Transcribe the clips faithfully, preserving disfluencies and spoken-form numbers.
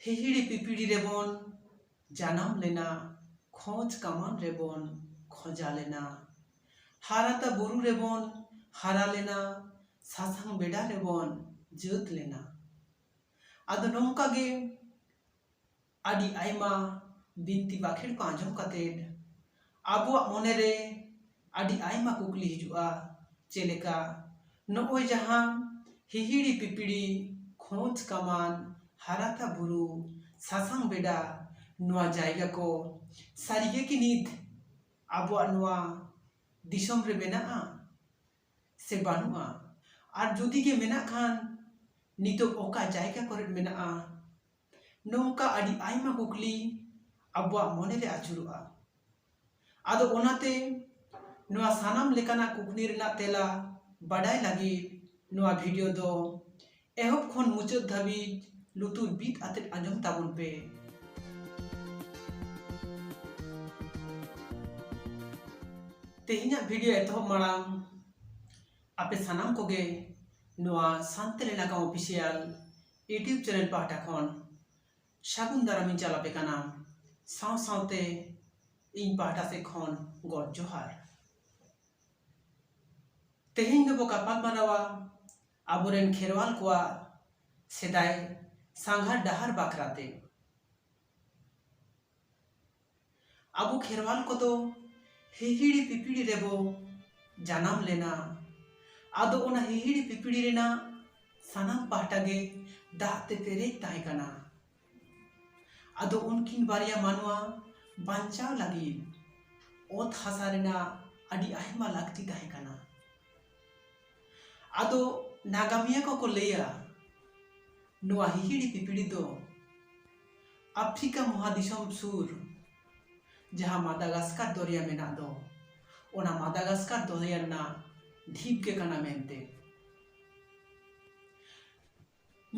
ᱦᱤᱦᱤᱲᱤ ᱯᱤᱯᱤᱲᱤ ᱨᱮᱵᱚᱱ ᱡᱟᱱᱟᱢ ᱞᱮᱱᱟ, ᱠᱷᱚᱸᱡᱽ ᱠᱟᱢᱟᱱ ᱨᱮᱵᱚᱱ ᱠᱷᱚᱡᱟ ᱞᱮᱱᱟ, ᱦᱟᱨᱟᱛᱟ ᱵᱩᱨᱩ ᱨᱮᱵᱚᱱ ᱦᱟᱨᱟ ᱞᱮᱱᱟ, ᱥᱟᱥᱟᱝ ᱵᱮᱰᱟ ᱨᱮᱵᱚᱱ ᱡᱟᱹᱛ ᱞᱮᱱᱟ᱾ ᱟᱫᱚ ᱱᱚᱝᱠᱟ ᱜᱮ ᱟᱹᱰᱤ ᱟᱭᱢᱟ ᱵᱤᱱᱛᱤ ᱵᱟᱠᱷᱮᱲ ᱠᱚ ᱟᱸᱡᱚᱢ ᱠᱟᱛᱮᱫ ᱟᱵᱚᱣᱟᱜ ᱢᱚᱱᱮᱨᱮ ᱟᱹᱰᱤ ᱟᱭᱢᱟ ᱠᱩᱠᱞᱤ ᱦᱤᱡᱩᱜᱼᱟ᱾ ᱪᱮᱫ ᱞᱮᱠᱟ ᱱᱚᱜᱼᱚᱭ ᱡᱟᱦᱟᱸ ᱦᱤᱦᱤᱲᱤ ᱯᱤᱯᱤᱲᱤ, ᱠᱷᱚᱸᱡᱽ ᱠᱟᱢᱟᱱ, ᱦᱟᱨᱟᱛᱟ ᱵᱩᱨᱩ, ᱥᱟᱥᱟᱝ ᱵᱮᱰᱟ, ᱱᱚᱣᱟ ᱡᱟᱭᱜᱟ ᱠᱚ ᱥᱟᱹᱨᱤᱜᱮ ᱠᱤ ᱱᱤᱛ ᱟᱵᱚᱣᱟᱜ ᱱᱚᱣᱟ ᱫᱤᱥᱚᱢ ᱨᱮ ᱢᱮᱱᱟᱜᱼᱟ ᱥᱮ ᱵᱟᱹᱱᱩᱜᱼᱟ? ᱟᱨ ᱡᱩᱫᱤ ᱜᱮ ᱢᱮᱱᱟᱜ ᱠᱷᱟᱱ, ᱱᱤᱛᱚᱜ ᱚᱠᱟ ᱡᱟᱭᱜᱟ ᱠᱚᱨᱮ ᱢᱮᱱᱟᱜᱼᱟ? ᱱᱚᱝᱠᱟ ᱟᱹᱰᱤ ᱟᱭᱢᱟ ᱠᱩᱠᱞᱤ ᱟᱵᱚᱣᱟᱜ ᱢᱚᱱᱮᱨᱮ ᱟᱹᱪᱩᱨᱚᱜᱼᱟ᱾ ᱟᱫᱚ ᱚᱱᱟᱛᱮ ᱱᱚᱣᱟ ᱥᱟᱱᱟᱢ ᱞᱮᱠᱟᱱᱟᱜ ᱠᱩᱠᱞᱤ ᱨᱮᱱᱟᱜ ᱛᱮᱞᱟ ᱵᱟᱰᱟᱭ ᱞᱟᱹᱜᱤᱫ ᱱᱚᱣᱟ ᱵᱷᱤᱰᱤᱭᱳ ᱫᱚ ᱮᱦᱚᱵ ᱠᱷᱚᱱ ᱢᱩᱪᱟᱹᱫ ᱫᱷᱟᱹᱵᱤᱡ ᱞᱩᱛᱩᱨ ᱵᱤᱫ ᱟᱛᱮᱫ ᱟᱸᱡᱚᱢ ᱛᱟᱵᱚᱱ ᱯᱮ᱾ ᱛᱮᱦᱮᱧᱟᱜ ᱵᱷᱤᱰᱤᱭᱳ ᱮᱛᱚᱦᱚᱵ ᱢᱟᱲᱟᱝ ᱟᱯᱮ ᱥᱟᱱᱟᱢ ᱠᱚᱜᱮ ᱱᱚᱣᱟ ᱥᱟᱱᱛᱟᱲᱤ ᱱᱟᱜᱟᱢ ᱚᱯᱷᱤᱥᱤᱭᱟᱞ YouTube ᱪᱮᱱᱮᱞ ᱯᱟᱦᱴᱟ ᱠᱷᱚᱱ ᱥᱟᱹᱜᱩᱱ ᱫᱟᱨᱟᱢᱤᱧ ᱪᱟᱞ ᱟᱯᱮ ᱠᱟᱱᱟ, ᱥᱟᱶ ᱥᱟᱶᱛᱮ ᱤᱧ ᱯᱟᱦᱴᱟ ᱥᱮᱫ ᱠᱷᱚᱱ ᱜᱚᱰ ᱡᱚᱦᱟᱨ᱾ ᱛᱮᱦᱮᱧ ᱫᱚᱵᱚ ᱜᱟᱯᱟᱞ ᱢᱟᱨᱟᱣᱟ ᱟᱵᱚᱨᱮᱱ ᱠᱷᱮᱨᱣᱟᱞ ᱠᱚᱣᱟᱜ ᱥᱮᱫᱟᱭ ᱥᱟᱸᱜᱷᱟᱨ ᱰᱟᱦᱟᱨ ᱵᱟᱠᱷᱨᱟᱛᱮ᱾ ᱟᱵᱚ ᱠᱷᱮᱨᱣᱟᱞ ᱠᱚᱫᱚ ᱦᱤᱦᱤᱲᱤ ᱯᱤᱯᱤᱲᱤ ᱨᱮᱵᱚ ᱡᱟᱱᱟᱢ ᱞᱮᱱᱟ᱾ ᱟᱫᱚ ᱚᱱᱟ ᱦᱤᱦᱤᱲᱤ ᱯᱤᱯᱤᱲᱤ ᱨᱮᱱᱟᱜ ᱥᱟᱱᱟᱢ ᱯᱟᱦᱴᱟ ᱜᱮ ᱫᱟᱜ ᱛᱮ ᱯᱮᱨᱮᱡ ᱛᱟᱦᱮᱸ ᱠᱟᱱᱟ᱾ ᱟᱫᱚ ᱩᱱᱠᱤᱱ ᱵᱟᱨᱭᱟ ᱢᱟᱱᱣᱟ ᱵᱟᱧᱪᱟᱣ ᱞᱟᱹᱜᱤᱫ ᱚᱛ ᱦᱟᱥᱟ ᱨᱮᱱᱟᱜ ᱟᱹᱰᱤ ᱟᱭᱢᱟ ᱞᱟᱹᱠᱛᱤ ᱛᱟᱦᱮᱸ ᱠᱟᱱᱟ᱾ ᱟᱫᱚ ᱱᱟᱜᱟᱢᱤᱭᱟᱹ ᱠᱚᱠᱚ ᱞᱟᱹᱭᱟ, ᱱᱚᱣᱟ ᱦᱤᱦᱤᱲᱤ ᱯᱤᱯᱤᱲᱤ ᱫᱚ ᱟᱯᱷᱨᱤᱠᱟ ᱢᱚᱦᱟᱫᱤᱥᱚᱢ ᱥᱩᱨ ᱡᱟᱦᱟᱸ ᱢᱟᱫᱟᱜᱟᱥᱠᱟᱨ ᱫᱚᱨᱭᱟ ᱢᱮᱱᱟᱜ ᱫᱚ, ᱚᱱᱟ ᱢᱟᱫᱟᱜᱟᱥᱠᱟᱨ ᱫᱚᱨᱭᱟ ᱨᱮᱱᱟᱜ ᱰᱷᱤᱯ ᱜᱮ ᱠᱟᱱᱟ ᱢᱮᱱᱛᱮ᱾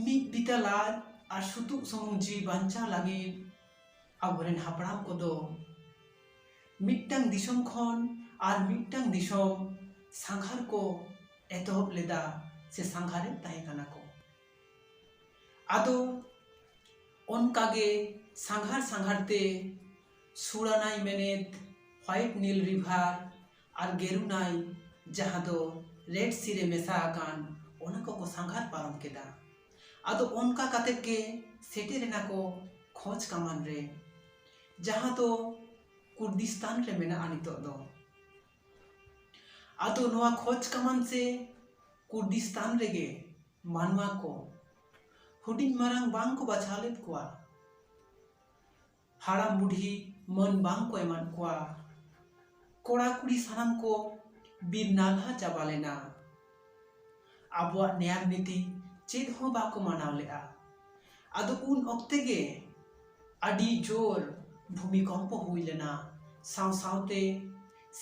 ᱢᱤᱫ ᱵᱤᱛᱟᱹ ᱞᱟᱡ ᱟᱨ ᱥᱩᱛᱩᱜ ᱥᱩᱢᱩᱝ ᱡᱤᱣᱤ ᱵᱟᱧᱪᱟᱣ ᱞᱟᱹᱜᱤᱫ ᱟᱵᱚᱨᱮᱱ ᱦᱟᱯᱲᱟᱢ ᱠᱚᱫᱚ ᱢᱤᱫᱴᱟᱝ ᱫᱤᱥᱚᱢ ᱠᱷᱚᱱ ᱟᱨ ᱢᱤᱫᱴᱟᱝ ᱫᱤᱥᱚᱢ ᱥᱟᱸᱜᱷᱟᱨ ᱠᱚ ᱮᱛᱚᱦᱚᱵ ᱞᱮᱫᱟ ᱥᱮ ᱥᱟᱸᱜᱷᱟᱨᱮᱫ ᱛᱟᱦᱮᱸ ᱠᱟᱱᱟ ᱠᱚ᱾ ᱟᱫᱚ ᱚᱱᱠᱟᱜᱮ ᱥᱟᱸᱜᱷᱟᱨ ᱥᱟᱸᱜᱷᱟᱨ ᱛᱮ ᱥᱩᱲᱟᱱᱟᱭ ᱢᱮᱱᱮᱫ ᱦᱳᱣᱟᱭᱤᱴ ᱱᱤᱞ ᱨᱤᱵᱷᱟᱨ ᱟᱨ ᱜᱮᱨᱩᱱᱟᱭ, ᱡᱟᱦᱟᱸ ᱫᱚ ᱨᱮᱰ ᱥᱤ ᱨᱮ ᱢᱮᱥᱟ ᱟᱠᱟᱱ, ᱚᱱᱟ ᱠᱚᱠᱚ ᱥᱟᱸᱜᱷᱟᱨ ᱯᱟᱨᱚᱢ ᱠᱮᱫᱟ᱾ ᱟᱫᱚ ᱚᱱᱠᱟ ᱠᱟᱛᱮᱫ ᱜᱮ ᱥᱮᱴᱮᱨ ᱮᱱᱟ ᱠᱚ ᱠᱷᱚᱸᱡᱽ ᱠᱟᱢᱟᱱ ᱨᱮ, ᱡᱟᱦᱟᱸ ᱫᱚ ᱠᱩᱨᱫᱤᱥᱛᱟᱱ ᱨᱮ ᱢᱮᱱᱟᱜᱼᱟ ᱱᱤᱛᱚᱜ ᱫᱚ᱾ ᱟᱫᱚ ᱱᱚᱣᱟ ᱠᱷᱚᱸᱡᱽ ᱠᱟᱢᱟᱱ ᱥᱮ ᱠᱩᱨᱫᱤᱥᱛᱟᱱ ᱨᱮᱜᱮ ᱢᱟᱱᱣᱟ ᱠᱚ ᱦᱩᱰᱤᱧ ᱢᱟᱨᱟᱝ ᱵᱟᱝ ᱠᱚ ᱵᱟᱪᱷᱟᱣ ᱞᱮᱫ ᱠᱚᱣᱟ, ᱦᱟᱲᱟᱢ ᱵᱩᱰᱷᱤ ᱢᱟᱹᱱ ᱵᱟᱝ ᱠᱚ ᱮᱢᱟᱫ ᱠᱚᱣᱟ, ᱠᱚᱲᱟ ᱠᱩᱲᱤ ᱥᱟᱱᱟᱢ ᱠᱚ ᱵᱤᱨ ᱱᱟᱞᱦᱟ ᱪᱟᱵᱟ ᱞᱮᱱᱟ᱾ ᱟᱵᱚᱣᱟᱜ ᱱᱮᱭᱟᱢ ᱱᱤᱛᱤ ᱪᱮᱫ ᱦᱚᱸ ᱵᱟᱠᱚ ᱢᱟᱱᱟᱣ ᱞᱮᱫᱼᱟ᱾ ᱟᱫᱚ ᱩᱱ ᱚᱠᱛᱮ ᱜᱮ ᱟᱹᱰᱤ ᱡᱳᱨ ᱵᱷᱩᱢᱤᱠᱚᱢᱯᱚ ᱦᱩᱭ ᱞᱮᱱᱟ, ᱥᱟᱶ ᱥᱟᱶᱛᱮ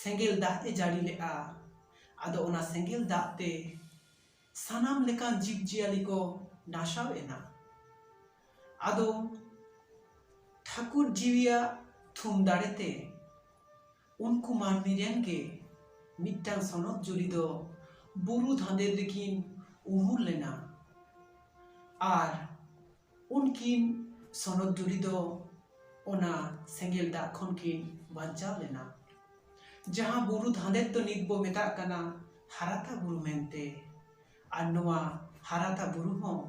ᱥᱮᱸᱜᱮᱞ ᱫᱟᱜ ᱮ ᱡᱟᱹᱲᱤ ᱞᱮᱫᱼᱟ᱾ ᱟᱫᱚ ᱚᱱᱟ ᱥᱮᱸᱜᱮᱞ ᱫᱟᱜ ᱛᱮ ᱥᱟᱱᱟᱢ ᱞᱮᱠᱟᱱ ᱡᱤᱵᱽ ᱡᱤᱭᱟᱹᱞᱤ ᱠᱚ ᱱᱟᱥᱟᱣ ᱮᱱᱟ᱾ ᱟᱫᱚ ᱴᱷᱟᱹᱠᱩᱨ ᱡᱤᱣᱤᱭᱟᱜ ᱛᱷᱩᱢ ᱫᱟᱲᱮᱛᱮ ᱩᱱᱠᱩ ᱢᱟᱹᱱᱢᱤ ᱨᱮᱱ ᱜᱮ ᱢᱤᱫᱴᱟᱝ ᱥᱚᱱᱚᱛ ᱡᱩᱨᱤ ᱫᱚ ᱵᱩᱨᱩ ᱫᱷᱟᱸᱫᱮᱨ ᱨᱮᱠᱤᱱ ᱩᱢᱩᱞ ᱞᱮᱱᱟ᱾ ᱟᱨ ᱩᱱᱠᱤᱱ ᱥᱚᱱᱚᱛ ᱡᱩᱨᱤ ᱫᱚ ᱚᱱᱟ ᱥᱮᱸᱜᱮᱞ ᱫᱟᱜ ᱠᱷᱚᱱ ᱠᱤᱱ ᱵᱟᱧᱪᱟᱣ ᱞᱮᱱᱟ, ᱡᱟᱦᱟᱸ ᱵᱩᱨᱩ ᱫᱷᱟᱸᱫᱮᱨ ᱫᱚ ᱱᱤᱛ ᱵᱚ ᱢᱮᱛᱟᱜ ᱠᱟᱱᱟ ᱦᱟᱨᱟᱛᱟ ᱵᱩᱨᱩ ᱢᱮᱱᱛᱮ᱾ ᱟᱨ ᱱᱚᱣᱟ ᱦᱟᱨᱟᱛᱟ ᱵᱩᱨᱩ ᱦᱚᱸ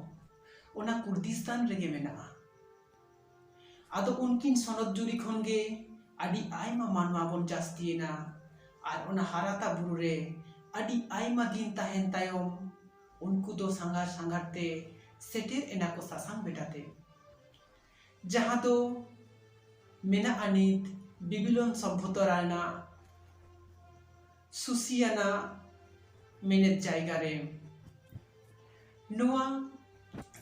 ᱚᱱᱟ ᱠᱩᱨᱫᱤᱥᱛᱟᱱ ᱨᱮᱜᱮ ᱢᱮᱱᱟᱜᱼᱟ᱾ ᱟᱫᱚ ᱩᱱᱠᱤᱱ ᱥᱚᱱᱚᱛ ᱡᱩᱨᱤ ᱠᱷᱚᱱ ᱜᱮ ᱟᱹᱰᱤ ᱟᱭᱢᱟ ᱢᱟᱱᱣᱟ ᱵᱚᱱ ᱡᱟᱹᱥᱛᱤᱭᱮᱱᱟ᱾ ᱟᱨ ᱚᱱᱟ ᱦᱟᱨᱟᱛᱟ ᱵᱩᱨᱩ ᱨᱮ ᱟᱹᱰᱤ ᱟᱭᱢᱟ ᱫᱤᱱ ᱛᱟᱦᱮᱱ ᱛᱟᱭᱚᱢ ᱩᱱᱠᱩ ᱫᱚ ᱥᱟᱸᱜᱷᱟᱨ ᱥᱟᱸᱜᱷᱟᱨ ᱛᱮ ᱥᱮᱴᱮᱨ ᱮᱱᱟ ᱠᱚ ᱥᱟᱥᱟᱝ ᱵᱮᱰᱟ ᱛᱮ, ᱡᱟᱦᱟᱸ ᱫᱚ ᱢᱮᱱᱟᱜᱼᱟ ᱱᱤᱛ ᱵᱤᱵᱤᱞᱚᱱ ᱥᱚᱵᱷᱚᱛᱟ ᱨᱮᱱᱟᱜ ᱥᱩᱥᱤᱭᱟᱱᱟ ᱢᱮᱱᱮᱫ ᱡᱟᱭᱜᱟ ᱨᱮ᱾ ᱱᱚᱣᱟ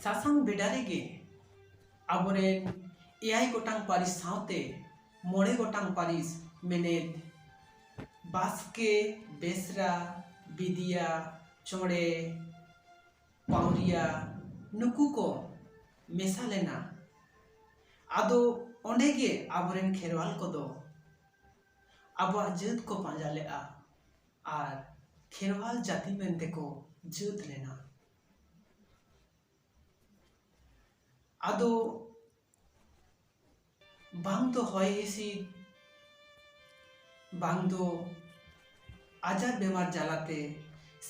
ᱥᱟᱥᱟᱝ ᱵᱮᱰᱟ ᱨᱮᱜᱮ ᱟᱵᱚᱨᱮᱱ ᱮᱭᱟᱭ ᱜᱚᱴᱟᱝ ᱯᱟᱹᱨᱤᱥ ᱥᱟᱶᱛᱮ ᱢᱚᱬᱮ ᱜᱚᱴᱟᱝ ᱯᱟᱹᱨᱤᱥ ᱢᱮᱱᱮᱫ ᱵᱟᱥᱠᱮ, ᱵᱮᱥᱨᱟ, ᱵᱤᱫᱤᱭᱟ, ᱪᱚᱬᱮ, ᱯᱟᱣᱨᱤᱭᱟ, ᱱᱩᱠᱩ ᱠᱚ ᱢᱮᱥᱟ ᱞᱮᱱᱟ᱾ ᱟᱫᱚ ᱚᱸᱰᱮ ᱜᱮ ᱟᱵᱚᱨᱮᱱ ᱠᱷᱮᱨᱣᱟᱞ ᱠᱚᱫᱚ ᱟᱵᱚᱣᱟᱜ ᱡᱟᱹᱛ ᱠᱚ ᱯᱟᱸᱡᱟ ᱞᱮᱫᱼᱟ ᱟᱨ ᱠᱷᱮᱨᱣᱟᱞ ᱡᱟᱹᱛᱤ ᱢᱮᱱᱛᱮ ᱠᱚ ᱡᱟᱹᱛ ᱞᱮᱱᱟ᱾ ᱟᱫᱚ ᱵᱟᱝ ᱫᱚ ᱦᱚᱭ ᱦᱤᱸᱥᱤᱫ, ᱵᱟᱝ ᱫᱚ ᱟᱡᱟᱨ ᱵᱮᱢᱟᱨ ᱡᱟᱞᱟᱛᱮ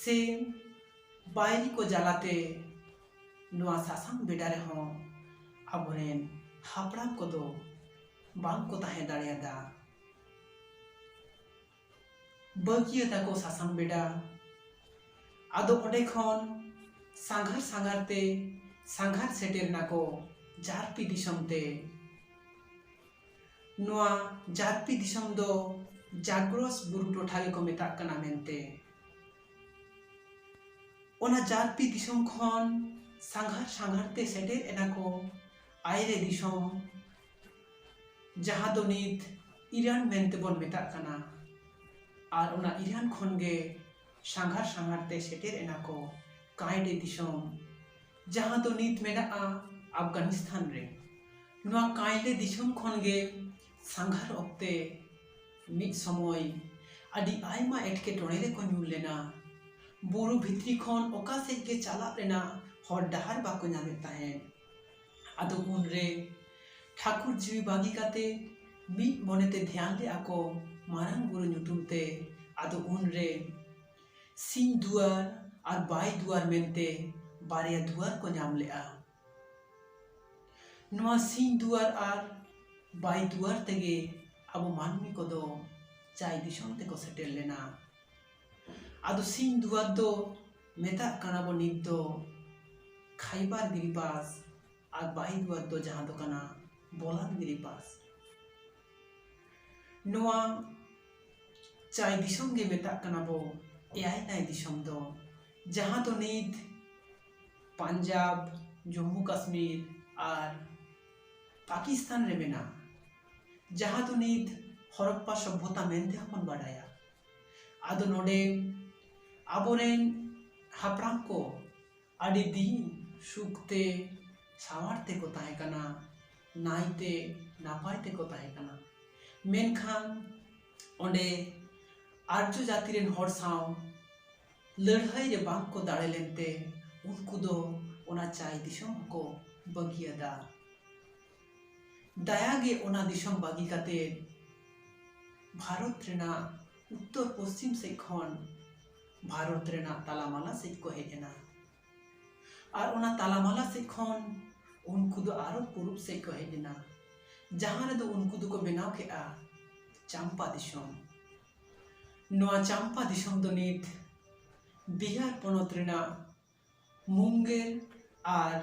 ᱥᱮ ᱵᱟᱭᱨᱤ ᱠᱚ ᱡᱟᱞᱟᱛᱮ ᱱᱚᱣᱟ ᱥᱟᱥᱟᱝ ᱵᱮᱰᱟ ᱨᱮᱦᱚᱸ ᱟᱵᱚᱨᱮᱱ ᱦᱟᱯᱲᱟᱢ ᱠᱚᱫᱚ ᱵᱟᱝ ᱠᱚ ᱛᱟᱦᱮᱸ ᱫᱟᱲᱮᱭᱟᱫᱟ᱾ ᱵᱟᱹᱜᱤᱭᱟᱫᱟ ᱠᱚ ᱥᱟᱥᱟᱝ ᱵᱮᱰᱟ᱾ ᱟᱫᱚ ᱚᱸᱰᱮ ᱠᱷᱚᱱ ᱥᱟᱸᱜᱷᱟᱨ ᱥᱟᱸᱜᱷᱟᱨ ᱛᱮ ᱥᱟᱸᱜᱷᱟᱨ ᱥᱮᱴᱮᱨ ᱱᱟᱠᱚ ᱡᱟᱨᱯᱤ ᱫᱤᱥᱚᱢ ᱛᱮ᱾ ᱱᱚᱣᱟ ᱡᱟᱨᱯᱤ ᱫᱤᱥᱚᱢ ᱫᱚ ᱡᱟᱜᱽᱨᱚᱥ ᱵᱩᱨᱩ ᱴᱚᱴᱷᱟ ᱜᱮᱠᱚ ᱢᱮᱛᱟᱜ ᱠᱟᱱᱟ ᱢᱮᱱᱛᱮ᱾ ᱚᱱᱟ ᱡᱟᱨᱯᱤ ᱫᱤᱥᱚᱢ ᱠᱷᱚᱱ ᱥᱟᱸᱜᱷᱟᱨ ᱥᱟᱸᱜᱷᱟᱨ ᱛᱮ ᱥᱮᱴᱮᱨ ᱮᱱᱟ ᱠᱚ ᱟᱭᱨᱮ ᱫᱤᱥᱚᱢ, ᱡᱟᱦᱟᱸ ᱫᱚ ᱱᱤᱛ ᱤᱨᱟᱱ ᱢᱮᱱᱛᱮ ᱵᱚᱱ ᱢᱮᱛᱟᱜ ᱠᱟᱱᱟ᱾ ᱟᱨ ᱚᱱᱟ ᱤᱨᱟᱱ ᱠᱷᱚᱱ ᱜᱮ ᱥᱟᱸᱜᱷᱟᱨ ᱥᱟᱸᱜᱷᱟᱨ ᱛᱮ ᱥᱮᱴᱮᱨ ᱮᱱᱟ ᱠᱚ ᱠᱟᱭᱰᱮ ᱫᱤᱥᱚᱢ, ᱡᱟᱦᱟᱸ ᱫᱚ ᱱᱤᱛ ᱢᱮᱱᱟᱜᱼᱟ ᱟᱯᱷᱜᱟᱱᱤᱥᱛᱷᱟᱱ ᱨᱮ᱾ ᱱᱚᱣᱟ ᱠᱟᱭᱰᱮ ᱫᱤᱥᱚᱢ ᱠᱷᱚᱱ ᱜᱮ ᱥᱟᱸᱜᱷᱟᱨ ᱚᱠᱛᱮ ᱢᱤᱫ ᱥᱚᱢᱚᱭ ᱟᱹᱰᱤ ᱟᱭᱢᱟ ᱮᱴᱠᱮᱴᱚᱬᱮ ᱨᱮᱠᱚ ᱧᱩᱨ ᱞᱮᱱᱟ᱾ ᱵᱩᱨᱩ ᱵᱷᱤᱛᱨᱤ ᱠᱷᱚᱱ ᱚᱠᱟ ᱥᱮᱫ ᱜᱮ ᱪᱟᱞᱟᱜ ᱨᱮᱱᱟᱜ ᱦᱚᱨ ᱰᱟᱦᱟᱨ ᱵᱟᱠᱚ ᱧᱟᱢᱮᱫ ᱛᱟᱦᱮᱸᱫ᱾ ᱟᱫᱚ ᱩᱱᱨᱮ ᱴᱷᱟᱹᱠᱩᱨ ᱡᱤᱣᱤ ᱵᱟᱹᱜᱤ ᱠᱟᱛᱮ ᱢᱤᱫ ᱢᱚᱱᱮᱛᱮ ᱫᱷᱮᱭᱟᱱ ᱞᱮᱫᱼᱟ ᱠᱚ ᱢᱟᱨᱟᱝ ᱵᱩᱨᱩ ᱧᱩᱛᱩᱢ ᱛᱮ᱾ ᱟᱫᱚ ᱩᱱᱨᱮ ᱥᱤᱧ ᱫᱩᱣᱟᱨ ᱟᱨ ᱵᱟᱭ ᱫᱩᱣᱟᱨ ᱢᱮᱱᱛᱮ ᱵᱟᱨᱭᱟ ᱫᱩᱣᱟᱨ ᱠᱚ ᱧᱟᱢ ᱞᱮᱫᱼᱟ᱾ ᱱᱚᱣᱟ ᱥᱤᱧ ᱫᱩᱣᱟᱨ ᱟᱨ ᱵᱟᱭ ᱫᱩᱣᱟᱨ ᱛᱮᱜᱮ ᱟᱵᱚ ᱢᱟᱹᱱᱢᱤ ᱠᱚᱫᱚ ᱪᱟᱭ ᱫᱤᱥᱚᱢ ᱛᱮᱠᱚ ᱥᱮᱴᱮᱨ ᱞᱮᱱᱟ᱾ ᱟᱫᱚ ᱥᱤᱧ ᱫᱩᱣᱟᱨ ᱫᱚ ᱢᱮᱛᱟᱜ ᱠᱟᱱᱟ ᱵᱚ ᱱᱤᱛ ᱫᱚ ᱠᱷᱟᱭᱵᱟᱨ ᱜᱤᱨᱤ ᱯᱟᱥ ᱟᱨ ᱵᱟᱭ ᱫᱩᱣᱟᱨ ᱫᱚ ᱡᱟᱦᱟᱸ ᱫᱚ ᱠᱟᱱᱟ ᱵᱚᱞᱟᱱ ᱜᱤᱨᱤ ᱯᱟᱥ᱾ ᱱᱚᱣᱟ ᱪᱟᱭ ᱫᱤᱥᱚᱢ ᱜᱮ ᱢᱮᱛᱟᱜ ᱠᱟᱱᱟ ᱵᱚ ᱮᱭᱟᱭ ᱱᱟᱭ ᱫᱤᱥᱚᱢ ᱫᱚ, ᱡᱟᱦᱟᱸ ᱫᱚ ᱱᱤᱛ ᱯᱟᱧᱡᱟᱵᱽ, ᱡᱚᱢᱢᱩ ᱠᱟᱥᱢᱤᱨ ᱟᱨ ᱯᱟᱠᱤᱥᱛᱟᱱ ᱨᱮ ᱢᱮᱱᱟᱜᱼᱟ, ᱡᱟᱦᱟᱸ ᱫᱚ ᱱᱤᱛ ᱦᱚᱨᱚᱯᱯᱟ ᱥᱚᱵᱷᱚᱛᱟ ᱢᱮᱱᱛᱮ ᱦᱚᱸᱵᱚᱱ ᱵᱟᱰᱟᱭᱟ᱾ ᱟᱫᱚ ᱱᱚᱰᱮ ᱟᱵᱚᱨᱮᱱ ᱦᱟᱯᱲᱟᱢ ᱠᱚ ᱟᱹᱰᱤ ᱫᱤᱱ ᱥᱩᱠ ᱛᱮ ᱥᱟᱶᱟᱨ ᱛᱮᱠᱚ ᱛᱟᱦᱮᱸ ᱠᱟᱱᱟ, ᱱᱟᱭᱛᱮ ᱱᱟᱯᱟᱭ ᱛᱮᱠᱚ ᱛᱟᱦᱮᱸ ᱠᱟᱱᱟ᱾ ᱢᱮᱱᱠᱷᱟᱱ ᱚᱸᱰᱮ ᱟᱨᱡᱚ ᱡᱟᱹᱛᱤ ᱨᱮᱱ ᱦᱚᱲ ᱥᱟᱶ ᱞᱟᱹᱲᱦᱟᱹᱭ ᱨᱮ ᱵᱟᱝ ᱠᱚ ᱫᱟᱲᱮ ᱞᱮᱱᱛᱮ ᱩᱱᱠᱩ ᱫᱚ ᱚᱱᱟ ᱪᱟᱭ ᱫᱤᱥᱚᱢ ᱦᱚᱸᱠᱚ ᱵᱟᱹᱜᱤᱭᱟᱫᱟ᱾ ᱫᱟᱭᱟ ᱜᱮ ᱚᱱᱟ ᱫᱤᱥᱚᱢ ᱵᱟᱹᱜᱤ ᱠᱟᱛᱮ ᱵᱷᱟᱨᱚᱛ ᱨᱮᱱᱟᱜ ᱩᱛᱛᱚᱨ ᱯᱚᱥᱪᱤᱢ ᱥᱮᱫ ᱠᱷᱚᱱ ᱵᱷᱟᱨᱚᱛ ᱨᱮᱱᱟᱜ ᱛᱟᱞᱟᱢᱟᱞᱟ ᱥᱮᱫ ᱠᱚ ᱦᱮᱡ ᱮᱱᱟ᱾ ᱟᱨ ᱚᱱᱟ ᱛᱟᱞᱟᱢᱟᱞᱟ ᱥᱮᱫ ᱠᱷᱚᱱ ᱩᱱᱠᱩ ᱫᱚ ᱟᱨᱚ ᱯᱩᱨᱩᱵ ᱥᱮᱫ ᱠᱚ ᱦᱮᱡ ᱮᱱᱟ, ᱡᱟᱦᱟᱸ ᱨᱮᱫᱚ ᱩᱱᱠᱩ ᱫᱚᱠᱚ ᱵᱮᱱᱟᱣ ᱠᱮᱫᱼᱟ ᱪᱟᱢᱯᱟ ᱫᱤᱥᱚᱢ᱾ ᱱᱚᱣᱟ ᱪᱟᱢᱯᱟ ᱫᱤᱥᱚᱢ ᱫᱚ ᱱᱤᱛ ᱵᱤᱦᱟᱨ ᱯᱚᱱᱚᱛ ᱨᱮᱱᱟᱜ ᱢᱩᱝᱜᱮᱨ ᱟᱨ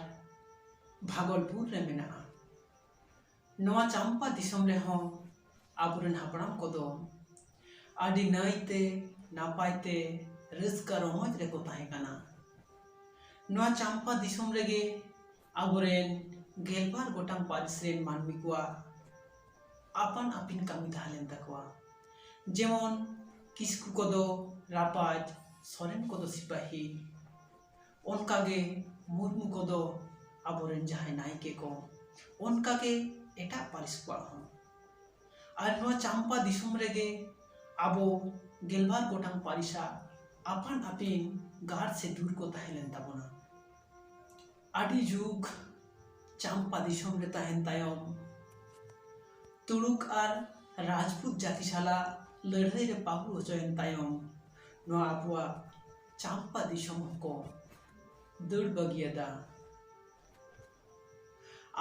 ᱵᱷᱟᱜᱚᱞᱯᱩᱨ ᱨᱮ ᱢᱮᱱᱟᱜᱼᱟ᱾ ᱱᱚᱣᱟ ᱪᱟᱢᱯᱟ ᱫᱤᱥᱚᱢ ᱨᱮᱦᱚᱸ ᱟᱵᱚᱨᱮᱱ ᱦᱟᱯᱲᱟᱢ ᱠᱚᱫᱚ ᱟᱹᱰᱤ ᱱᱟᱹᱭᱛᱮ ᱱᱟᱯᱟᱭᱛᱮ ᱨᱟᱹᱥᱠᱟᱹ ᱨᱚᱢᱚᱡᱽ ᱨᱮᱠᱚ ᱛᱟᱦᱮᱸ ᱠᱟᱱᱟ᱾ ᱱᱚᱣᱟ ᱪᱟᱢᱯᱟ ᱫᱤᱥᱚᱢ ᱨᱮᱜᱮ ᱟᱵᱚᱨᱮᱱ ᱜᱮᱞᱵᱟᱨ ᱜᱚᱴᱟᱝ ᱯᱟᱹᱨᱤᱥ ᱨᱮᱱ ᱢᱟᱹᱱᱢᱤ ᱠᱚᱣᱟᱜ ᱟᱯᱟᱱ ᱟᱹᱯᱤᱱ ᱠᱟᱹᱢᱤ ᱛᱟᱦᱮᱸ ᱞᱮᱱ ᱛᱟᱠᱚᱣᱟ᱾ ᱡᱮᱢᱚᱱ ᱠᱤᱥᱠᱩ ᱠᱚᱫᱚ ᱨᱟᱯᱟᱡᱽ, ᱥᱚᱨᱮᱱ ᱠᱚᱫᱚ ᱥᱤᱯᱟᱹᱦᱤ, ᱚᱱᱠᱟᱜᱮ ᱢᱩᱨᱢᱩ ᱠᱚᱫᱚ ᱟᱵᱚᱨᱮᱱ ᱡᱟᱦᱟᱸᱭ ᱱᱟᱭᱠᱮ ᱠᱚ, ᱚᱱᱠᱟᱜᱮ ᱮᱴᱟᱜ ᱯᱟᱹᱨᱤᱥ ᱠᱚᱣᱟᱜ ᱦᱚᱸ᱾ ᱟᱨ ᱱᱚᱣᱟ ᱪᱟᱢᱯᱟ ᱫᱤᱥᱚᱢ ᱨᱮᱜᱮ ᱟᱵᱚ ᱜᱮᱞᱵᱟᱨ ᱜᱚᱴᱟᱝ ᱯᱟᱹᱨᱤᱥᱟᱜ ᱟᱯᱟᱱ ᱟᱹᱯᱤᱱ ᱜᱟᱲ ᱥᱮ ᱫᱩᱨ ᱠᱚ ᱛᱟᱦᱮᱸ ᱞᱮᱱ ᱛᱟᱵᱚᱱᱟ᱾ ᱟᱹᱰᱤ ᱡᱩᱜᱽ ᱪᱟᱢᱯᱟ ᱫᱤᱥᱚᱢ ᱨᱮ ᱛᱟᱦᱮᱱ ᱛᱟᱭᱚᱢ, ᱛᱩᱲᱩᱠ ᱟᱨ ᱨᱟᱡᱽᱯᱩᱛ ᱡᱟᱹᱛᱤ ᱥᱟᱞᱟᱜ ᱞᱟᱹᱲᱦᱟᱹᱭ ᱨᱮ ᱯᱟᱹᱦᱩ ᱦᱚᱪᱚᱭᱮᱱ ᱛᱟᱭᱚᱢ, ᱱᱚᱣᱟ ᱟᱵᱚᱣᱟᱜ ᱪᱟᱢᱯᱟ ᱫᱤᱥᱚᱢ ᱦᱚᱸᱠᱚ ᱫᱟᱹᱲ ᱵᱟᱹᱜᱤᱭᱟᱫᱟ᱾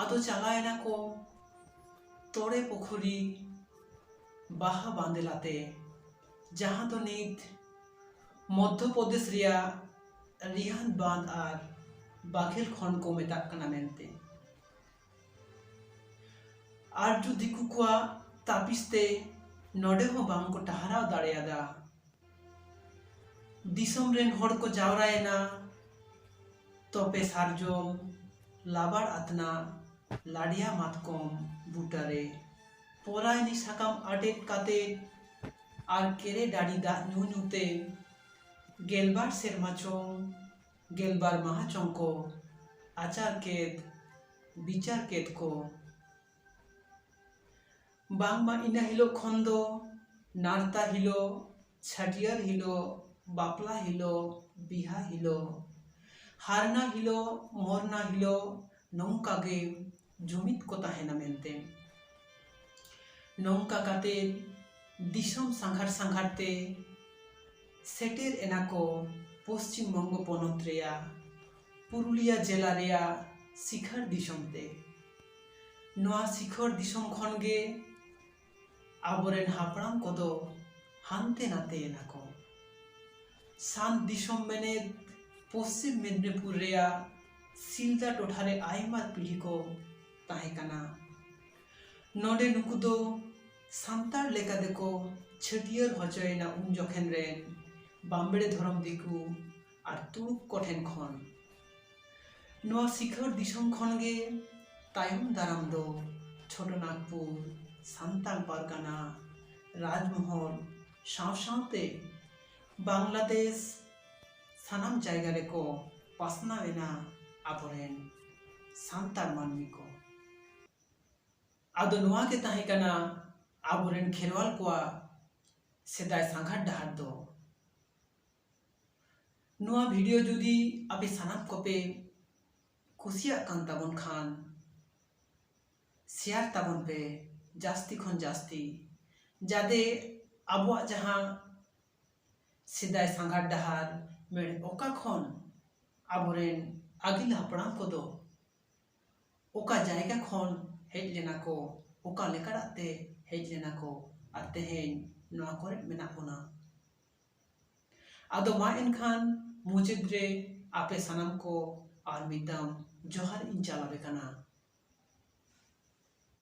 ᱟᱫᱚ ᱪᱟᱞᱟᱣᱮᱱᱟ ᱠᱚ ᱛᱚᱲᱮ ᱯᱩᱠᱷᱩᱨᱤ ᱵᱟᱦᱟ ᱵᱟᱸᱫᱮᱞᱟᱛᱮ, ᱡᱟᱦᱟᱸ ᱫᱚ ᱱᱤᱛ ᱢᱚᱫᱽᱫᱷᱚ ᱯᱨᱚᱫᱮᱥ ᱨᱮᱭᱟᱜ ᱨᱤᱦᱟᱱᱫ ᱵᱟᱸᱫᱷ ᱟᱨ ᱵᱟᱜᱷᱮᱞ ᱠᱷᱚᱸᱰ ᱠᱚ ᱢᱮᱛᱟᱜ ᱠᱟᱱᱟ ᱢᱮᱱᱛᱮ᱾ ᱟᱨᱡᱚ ᱫᱤᱠᱩ ᱠᱚᱣᱟᱜ ᱛᱟᱹᱯᱤᱥ ᱛᱮ ᱱᱚᱰᱮ ᱦᱚᱸ ᱵᱟᱝ ᱠᱚ ᱴᱟᱦᱨᱟᱣ ᱫᱟᱲᱮᱭᱟᱫᱟ᱾ ᱫᱤᱥᱚᱢ ᱨᱮᱱ ᱦᱚᱲ ᱠᱚ ᱡᱟᱣᱨᱟᱭᱮᱱᱟ ᱛᱚᱯᱮ ᱥᱟᱨᱡᱚᱢ, ᱞᱟᱵᱟᱲ ᱟᱛᱱᱟ, ᱞᱟᱰᱭᱟ ᱢᱟᱛᱠᱚᱢ ᱵᱩᱴᱟᱹᱨᱮ᱾ ᱯᱚᱨᱟᱭᱱᱤ ᱥᱟᱠᱟᱢ ᱟᱴᱮᱫ ᱠᱟᱛᱮ ᱟᱨ ᱠᱮᱨᱮ ᱰᱟᱹᱰᱤ ᱫᱟᱜ ᱧᱩ ᱧᱩᱛᱮ ᱜᱮᱞᱵᱟᱨ ᱥᱮᱨᱢᱟ ᱪᱚᱝ ᱜᱮᱞᱵᱟᱨ ᱢᱟᱦᱟ ᱪᱚᱝ ᱠᱚ ᱟᱪᱟᱨ ᱠᱮᱫ ᱵᱤᱪᱟᱹᱨ ᱠᱮᱫ ᱠᱚ᱾ ᱵᱟᱝᱢᱟ ᱤᱱᱟᱹ ᱦᱤᱞᱳᱜ ᱠᱷᱚᱱ ᱫᱚ ᱱᱟᱨᱛᱟ ᱦᱤᱞᱳᱜ, ᱪᱷᱟᱹᱴᱭᱟᱹᱨ ᱦᱤᱞᱳᱜ, ᱵᱟᱯᱞᱟ ᱦᱤᱞᱳᱜ, ᱵᱤᱦᱟ ᱦᱤᱞᱳᱜ, ᱦᱟᱨᱱᱟ ᱦᱤᱞᱳᱜ, ᱢᱚᱨᱱᱟ ᱦᱤᱞᱳᱜ, ᱱᱚᱝᱠᱟ ᱜᱮ ᱡᱩᱢᱤᱫ ᱠᱚ ᱛᱟᱦᱮᱱᱟ ᱢᱮᱱᱛᱮ᱾ ᱱᱚᱝᱠᱟ ᱠᱟᱛᱮ ᱫᱤᱥᱚᱢ ᱥᱟᱸᱜᱷᱟᱨ ᱥᱟᱸᱜᱷᱟᱨ ᱛᱮ ᱥᱮᱴᱮᱨ ᱮᱱᱟ ᱠᱚ ᱯᱚᱥᱪᱤᱢ ᱵᱚᱝᱜᱚ ᱯᱚᱱᱚᱛ ᱨᱮᱭᱟᱜ ᱯᱩᱨᱩᱞᱤᱭᱟ ᱡᱮᱞᱟ ᱨᱮᱭᱟᱜ ᱥᱤᱠᱷᱟᱹᱨ ᱫᱤᱥᱚᱢ ᱛᱮ᱾ ᱱᱚᱣᱟ ᱥᱤᱠᱷᱟᱹᱨ ᱫᱤᱥᱚᱢ ᱠᱷᱚᱱ ᱜᱮ ᱟᱵᱚᱨᱮᱱ ᱦᱟᱯᱲᱟᱢ ᱠᱚᱫᱚ ᱦᱟᱱᱛᱮ ᱱᱟᱛᱮ ᱮᱱᱟ ᱠᱚ᱾ ᱥᱟᱱ ᱫᱤᱥᱚᱢ ᱢᱮᱱᱮᱫ ᱯᱚᱥᱪᱤᱢ ᱢᱮᱫᱽᱱᱤᱯᱩᱨ ᱨᱮᱭᱟᱜ ᱥᱤᱞᱫᱟ ᱴᱚᱴᱷᱟ ᱨᱮ ᱟᱭᱢᱟ ᱯᱤᱲᱦᱤ ᱠᱚ ᱛᱟᱦᱮᱸ ᱠᱟᱱᱟ᱾ ᱱᱚᱰᱮ ᱱᱩᱠᱩ ᱫᱚ ᱥᱟᱱᱛᱟᱲ ᱞᱮᱠᱟ ᱛᱮᱠᱚ ᱪᱷᱟᱹᱴᱭᱟᱹᱨ ᱦᱚᱪᱚᱭᱮᱱᱟ ᱩᱱ ᱡᱚᱠᱷᱮᱱ ᱨᱮᱱ ᱵᱟᱢᱵᱲᱮ ᱫᱷᱚᱨᱚᱢ ᱫᱤᱠᱩ ᱟᱨ ᱛᱩᱲᱩᱠ ᱠᱚ ᱴᱷᱮᱱ ᱠᱷᱚᱱ᱾ ᱱᱚᱣᱟ ᱥᱤᱠᱷᱟᱹᱨ ᱫᱤᱥᱚᱢ ᱠᱷᱚᱱ ᱜᱮ ᱛᱟᱭᱚᱢ ᱫᱟᱨᱟᱢ ᱫᱚ ᱪᱷᱳᱴᱳ ᱱᱟᱜᱽᱯᱩᱨ, ᱥᱟᱱᱛᱟᱲ ᱯᱟᱨᱜᱟᱱᱟ, ᱨᱟᱡᱽᱢᱚᱦᱚᱞ ᱥᱟᱶ ᱥᱟᱶᱛᱮ ᱵᱟᱝᱞᱟᱫᱮᱥ ᱥᱟᱱᱟᱢ ᱡᱟᱭᱜᱟ ᱨᱮᱠᱚ ᱯᱟᱥᱱᱟᱣ ᱮᱱᱟ ᱟᱵᱚᱨᱮᱱ ᱥᱟᱱᱛᱟᱲ ᱢᱟᱹᱱᱢᱤ ᱠᱚ᱾ ᱟᱫᱚ ᱱᱚᱣᱟ ᱜᱮ ᱛᱟᱦᱮᱸ ᱠᱟᱱᱟ ᱟᱵᱚᱨᱮᱱ ᱠᱷᱮᱨᱣᱟᱞ ᱠᱚᱣᱟᱜ ᱥᱮᱫᱟᱭ ᱥᱟᱸᱜᱷᱟᱨ ᱰᱟᱦᱟᱨ ᱫᱚ᱾ ᱱᱚᱣᱟ ᱵᱷᱤᱰᱤᱭᱳ ᱡᱩᱫᱤ ᱟᱯᱮ ᱥᱟᱱᱟᱢ ᱠᱚᱯᱮ ᱠᱩᱥᱤᱭᱟᱜ ᱠᱟᱱ ᱛᱟᱵᱚᱱ ᱠᱷᱟᱱ, ᱥᱮᱭᱟᱨ ᱛᱟᱵᱚᱱ ᱯᱮ ᱡᱟᱹᱥᱛᱤ ᱠᱷᱚᱱ ᱡᱟᱹᱥᱛᱤ, ᱡᱟᱛᱮ ᱟᱵᱚᱣᱟᱜ ᱡᱟᱦᱟᱸ ᱥᱮᱫᱟᱭ ᱥᱟᱸᱜᱷᱟᱨ ᱰᱟᱦᱟᱨ ᱢᱮᱱ ᱚᱠᱟ ᱠᱷᱚᱱ ᱟᱵᱚᱨᱮᱱ ᱟᱹᱜᱤᱞ ᱦᱟᱯᱲᱟᱢ ᱠᱚᱫᱚ ᱚᱠᱟ ᱡᱟᱭᱜᱟ ᱠᱷᱚᱱ ᱦᱮᱡ ᱞᱮᱱᱟ ᱠᱚ, ᱚᱠᱟ ᱞᱮᱠᱟᱱᱟᱜ ᱛᱮ ᱦᱮᱡ ᱞᱮᱱᱟ ᱠᱚ, ᱟᱨ ᱛᱮᱦᱮᱧ ᱱᱚᱣᱟ ᱠᱚᱨᱮ ᱢᱮᱱᱟᱜ ᱵᱚᱱᱟ᱾ ᱟᱫᱚ ᱢᱟ ᱮᱱᱠᱷᱟᱱ ᱢᱩᱪᱟᱹᱫ ᱨᱮ ᱟᱯᱮ ᱥᱟᱱᱟᱢ ᱠᱚ ᱟᱨ ᱢᱤᱫ ᱫᱟᱢ ᱡᱚᱦᱟᱨ ᱤᱧ ᱪᱟᱞ ᱟᱯᱮ ᱠᱟᱱᱟ᱾